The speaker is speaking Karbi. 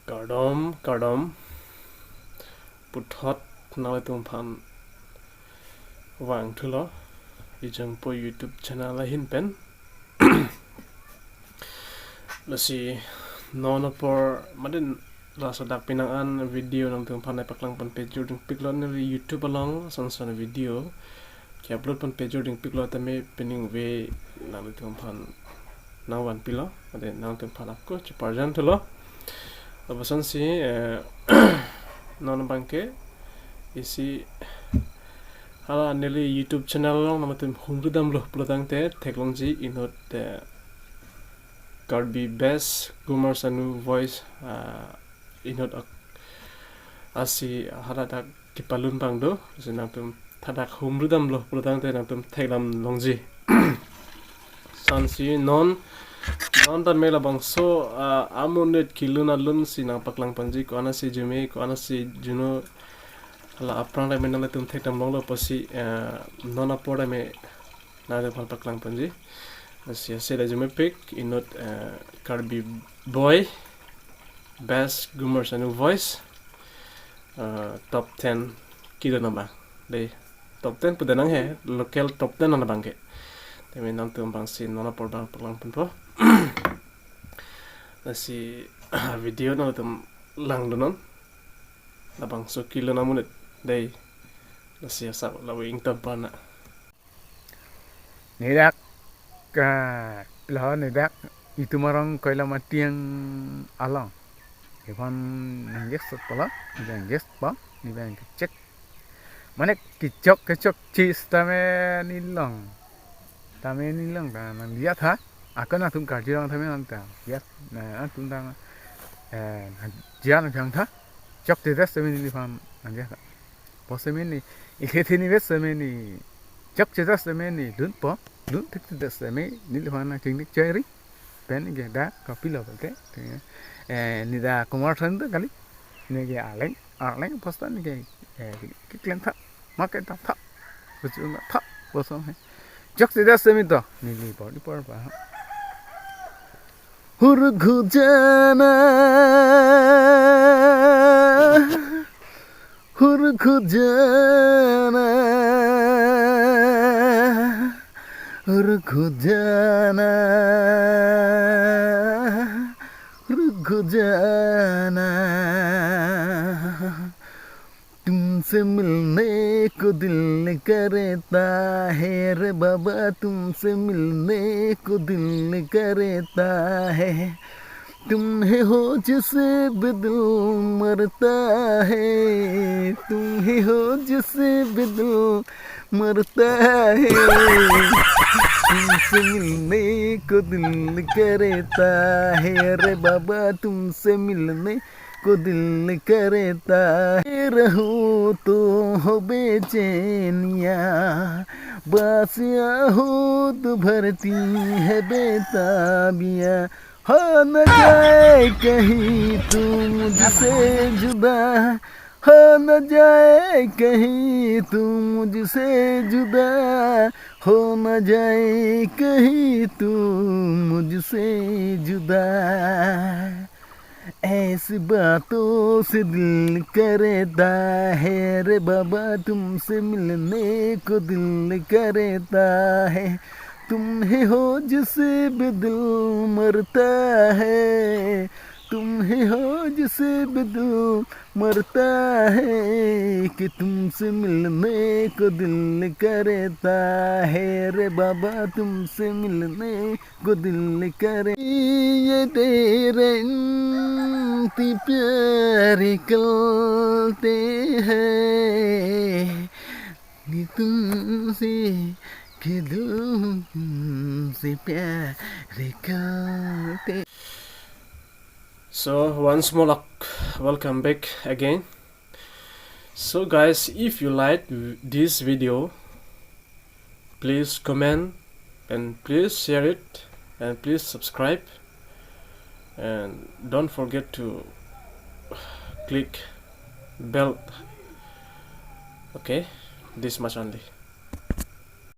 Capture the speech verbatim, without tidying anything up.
Kardom, kardom. Puthot nanglitum aphan vangthulo Ijangpo YouTube channel ahin pen. Lasi non apor mate laso dak penang an video nangtum aphan nangpaklang ponpe jording piklo, neli YouTube along son son video ke-upload ponpe jording piklo tame pining ve nanglitum aphan nangvanpilo, mate nangtum aphan ako cheparjan thulo. Lapuson si, eh, non abangke isi hala neli YouTube channel along nangtum humri damlo pulotangte theklongji inut, eh, Karbi Best Gumar Sanu Voice, ah, inut ak-, asi hala dak kepalun abang do, si nangtum thadak humri damlo pulotangte nangtum thekdam longji. Son si non, non tame labangso, ah, amonit kelun alun si nangpaklang ponji, ko-an asi jume, ko-an asi juno, hala aphrang tame nanglitum thekdam longlo pusi, ah, non apor tame nangtum aphan paklang ponji. Lasi asi la jumepik inut, eh, Karbi Boy, Best Gumar Sanu Voice, eh, top ten kelun abang. Dei, top ten pu denang he, local top ten an abangke. Tame nangtum abang si non apor abang paklang ponpo. Lasi video nangtum langdunnon. Labangso kelun amonit. Dei, lasi asap lawe ington parna. Nedak, ah, lo nedak itum arong Koilamatiang along. Nephan nangjes pala, nangjes pa, nephan kechek. Mane kechok kechok chis tame nelong. Tame nelong ta nangliya tha. Ako nangtum Karbi along tame nang ta. Ya, nangtum ta, eh, nangjian nang tha. Chokchedet setame neliphan nangjian tha. Pu setame ne, ikhe theni vet setame ne, chokchedet setame ne, lunpo, lun thekthedet setame neliphan nangchingnik cheri. Pen ke dak kopilo pulote, eh, ne dak Kumar Than ta kali, ne ke Arleng, Arleng posta ne ke, eh, keklem tha, market ta tha, kuchung ta tha, posta he. Chokchedet setame to, neli por, neli por pa. Hur khujana, hur khujana, hur khujana, hur khujana. तुमसे मिलने को दिल करता है रे बाबा, तुमसे मिलने को दिल करता है। तुम ही हो जिसे भी दिल मरता है, तुम ही हो जिसे भी दिल मरता है। तुमसे मिलने को दिल करता है रे बाबा, तुमसे मिलने को दिल करता है। रहूं तो हो बेचैनियाँ, बस आहूत भरती है बेताबियाँ। हो न जाए कहीं तू मुझसे जुदा, हो न जाए कहीं तू मुझसे जुदा, हो न जाए कहीं तू मुझसे जुदा। ऐसी बातों से दिल करता है रे बाबा, तुमसे मिलने को दिल करता है। तुम ही हो जिसे भी दिल मरता है, तुम ही हो जिसे भी दिल मरता है, कि तुमसे मिलने को दिल करता है रे बाबा, तुमसे मिलने को दिल करे। ये तेरे इतने प्यारे करते हैं, ये तुमसे, कि दिल तुमसे प्यार करते। So once more, welcome back again. So guys, if you like this video, please comment and please share it and please subscribe and don't forget to click bell. Okay, this much only.